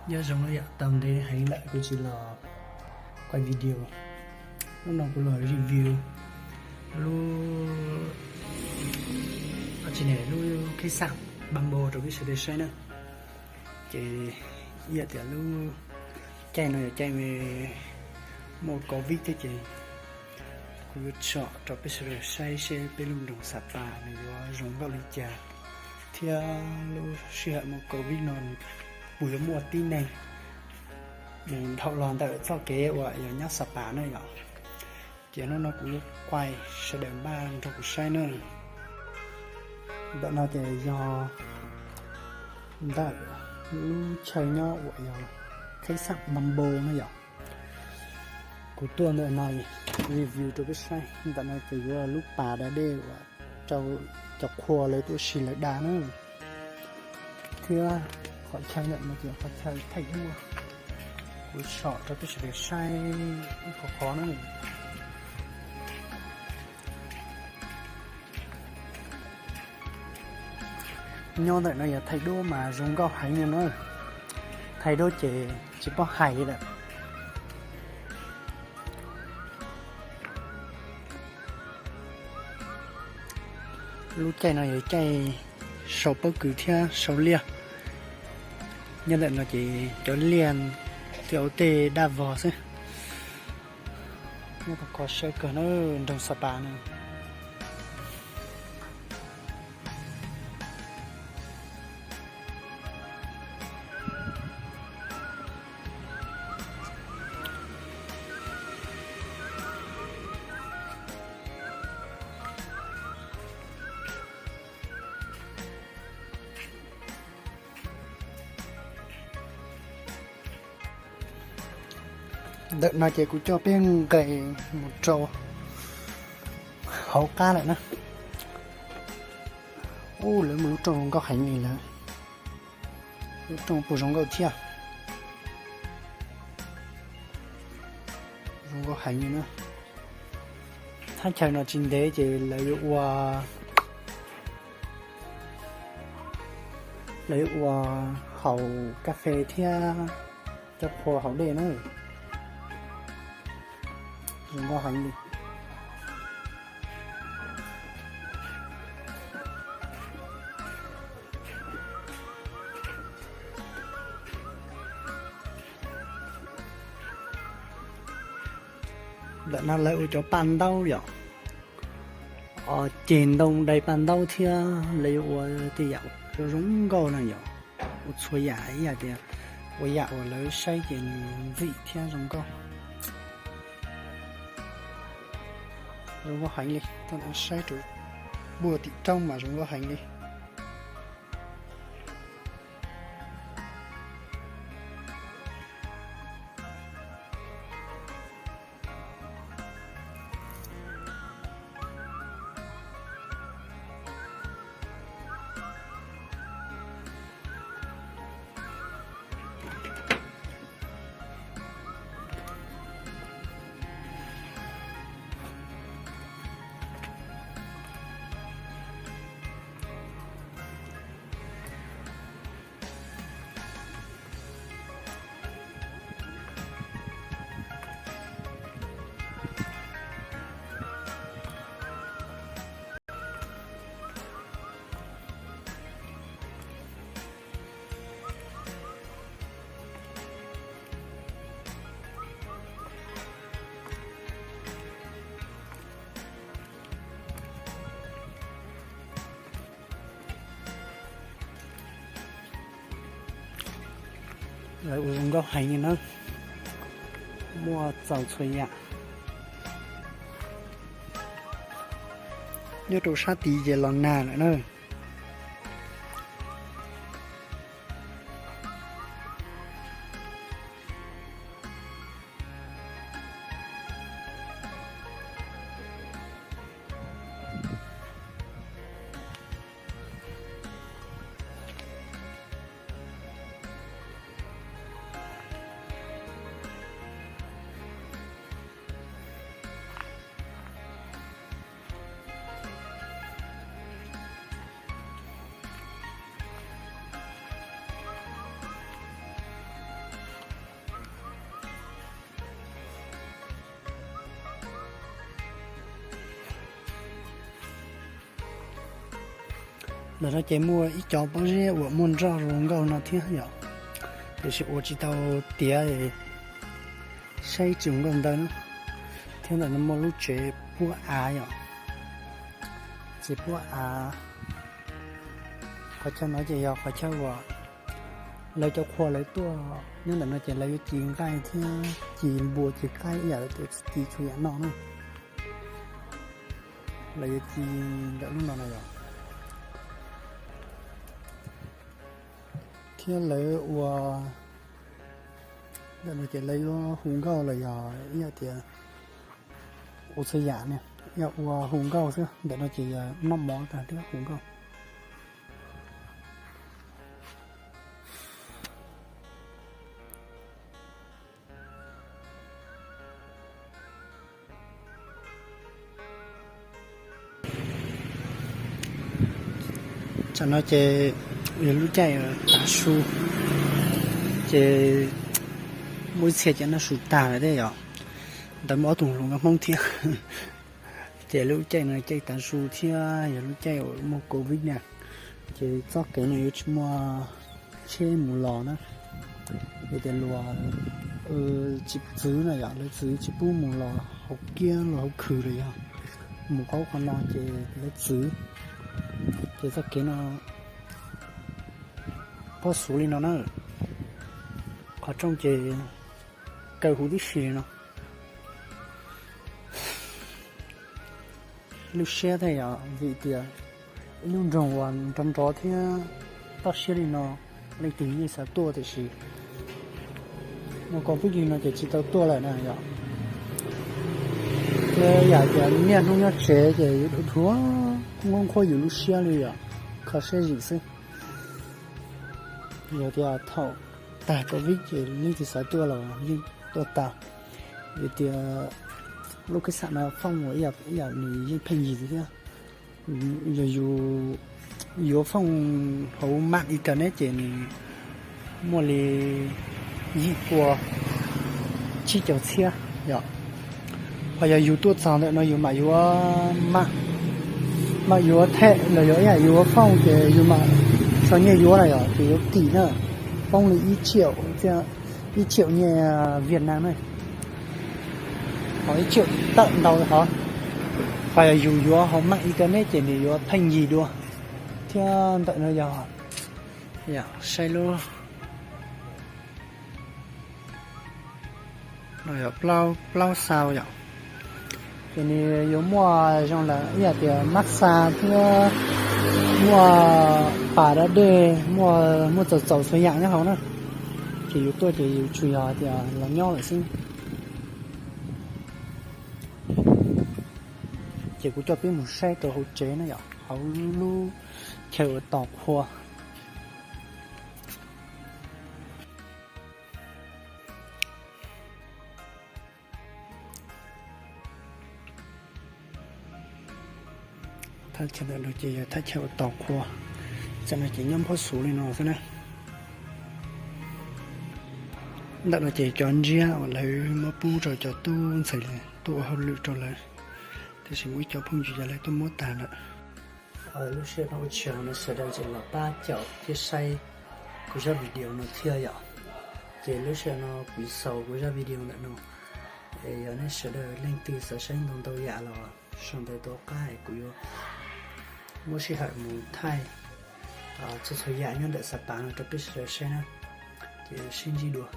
Nyob zoo yom, tau ntev heev lawm kuv tsis los quay video. Hnub no kuv los review lub, lub kheej xam Bamboo rau peb sawv daws saib na. Ces ib yam tias lub caij no yog caij muaj covid thiab ces kuv yuav tsom rau peb sawv daws saib seb peb lub nroog Xa Pas nws yuav zoo nkauj li cas, thiab lub sij hawm muaj covid no puas yuav muaj tib neeg dhau los ntawm txoj kev uas yog nyob Xa Pas na yom. Ces hnub no kuv yuav quay, sawv daws npaj nrog kuv saib na. Ntawm no ces yog ntawm lub chaw nyob uas yog kheej xam Bamboo na yom. Kuv tuaj ntawm no review rau peb saib. Ntawm no ces yuav lub pas da dej uas rau cov qhua lawv tuaj si lawv da na. Thiab qhov chaw ntawm no ces qhov chaw thaij duab. Kuv tsom rau peb sawv daws saib ib qho qhov na. Nyob ntawm no yog thaij duab mas zoo nkauj heev li na. Thaij duab ces tsis paub hais li lawm. Lub caij no yog caij sau pob kws thiab sau liaj. Nyob ntawm no ces cov liaj thiab ua tej daj vog xwb. Nyob tau kho siab kawg na, nroog Xa Pas na. Ntawm no ces kuv coj peb nqes mus rau hauv qab lawm na. Ub, lawv muaj lub rooj zoo nkauj heev li lawm. Lub rooj puas zoo nkauj thiab. Zoo nkauj heev li na. Thaj chaw no tsis ntev ces lawv yuav ua, lawv yuav ua haus kas fes thiab cov qhua haus dej na. Zoo nkauj heev li. Ntawm no lawv ua cov paj ntaub yom, ceg ntoo dai paj ntaub thiab lawv yuav ua tej yam zoo zoo nkauj na yom. Ua txhua yam ib yam tias ua yam uas lawv saib ces nws ntxim thiab zoo nkauj. Zoo nkauj heev li, tau saib rau puag tim roob mas zoo nkauj heev li. Lawv ua zoo nkauj heev li na, muaj txaus txhua yam. Nyob rau sab tid ces los nag lawm na. Ntawm no ces muaj ib co pob zeb uas muaj nroj zoo nkauj no thiab yom, tiam sis ua tsis tau tiav, saib tsis zoo nkauj ntau na. Thiab ntawm no muaj lub tsev puab av yom, tsev puab av. Qhov chaw no ces yog qhov chaw uas lawv cov qhua lawv tuaj nyob ntawm no ces lawv yuav ci nqaij thiab ci npua ci qaib ib yam li tias ci txhua yam noj na. Lawv yuav ci ntawm lub no na yom. Thiab lawv ua ntawm no ces lawv yuav hu nkauj los yog ib yam tias ua txhua yam ne, yog ua hu nkauj xwb. Ntawm no ces yog noj mov tag thiab hu nkauj. Tsam no ces yog lub caij tav su, ces muaj ib txhia ces noj su tag lawm thiab yom. Ntawd muaj ob tug hluas nkauj Hmoob thiab. Ces lub caij no caij tav su thiab yog lub caij uas muaj covid na, ces txoj kev no yuav tsis muaj tsheb mus los na. Vim tias luag tsis txwv na yom, lawv txwv tsis pub mus los hauv kiab los hauv khw los yog mus qhov ub qhov no ces lawv txwv. Ces txoj kev no phob xuv li no na. Qhov rooj ces kaw huv tib si li no. Lub siab thiaj yog vim tias ib lub nroog uas nrov nrov thiab toj siab li no, leej twg yeej xav tuaj tiam sis muaj covid li no ces tsis tau tuaj lawm na yom. Thiab yam tias niaj hnub nyob tsev ces yuav dhuav dhuav nqhuab nqhuab yus lub siab li yom, kho siab zim xwb. Yog tias thaum tag covid ces leej twg xav tuaj los yeej tuaj tau, vim tias lub kab xam no foob ua ib yam nws yeej pheej yig thiab. Yog yus yuav foob hauv mam internet ces nws muaj li yim pua tsib caug txhiab yom. Ho yog yus tuaj txog ntawm no yus mam yuav, mam yuav them los yog ib yam yuav foob ces yus mam tso nyiaj yuav na yom, ces yuav kim na, poob li ib tsiaum, ib tsiaum nyiaj Vietnam na, ho ib tsiaum tawm ntau hov. Ho yog yus yuav hauv mam internet ces nws yuav pheej yig dua. Thiab ntawm no yog, saib lub no yog plaub xaus yom. Ces nws yuav muaj zoo lawm ib yam tias mab xa thiab muaj pas dab dej, muaj, muaj txaus txaus txhua yam nyob hauv na. Ces yus tuaj ces yus tsuas yog tias los nyob lawm xwb. Ces kuv coj peb mus saib rau hauv tsev na yom, hauv lub chaw uas tos qhua. Thaj chaw ntawm no ces yog thaj chaw uas tos qhua. Tam no ces nyob nphob xuv li no xwb na. Ntawm no ces cov ntsiab uas lawv muab pub rau cov tub ntxhais tuaj ua hauj lwm rau lawv, tiam sis muaj ib co phooj ywg ces lawv tuaj muab tag lawm. Lub sij hawm no ua tsaug nej sawv daws tseem los pab caum thiab saib kuv zaj video no thiab yom. Ces lub sij hawm no kuv xaus kuv zaj video ntawm no. Es yog nej sawv daws leej twg xav saib ntau ntau yam los sau ntawv tuaj qab es kuv yuav muab sij hawm mus thaij txhua txhua yam nyob ntawm xav pav no rau peb sawv daws saib na. Ces sib ntsib dua.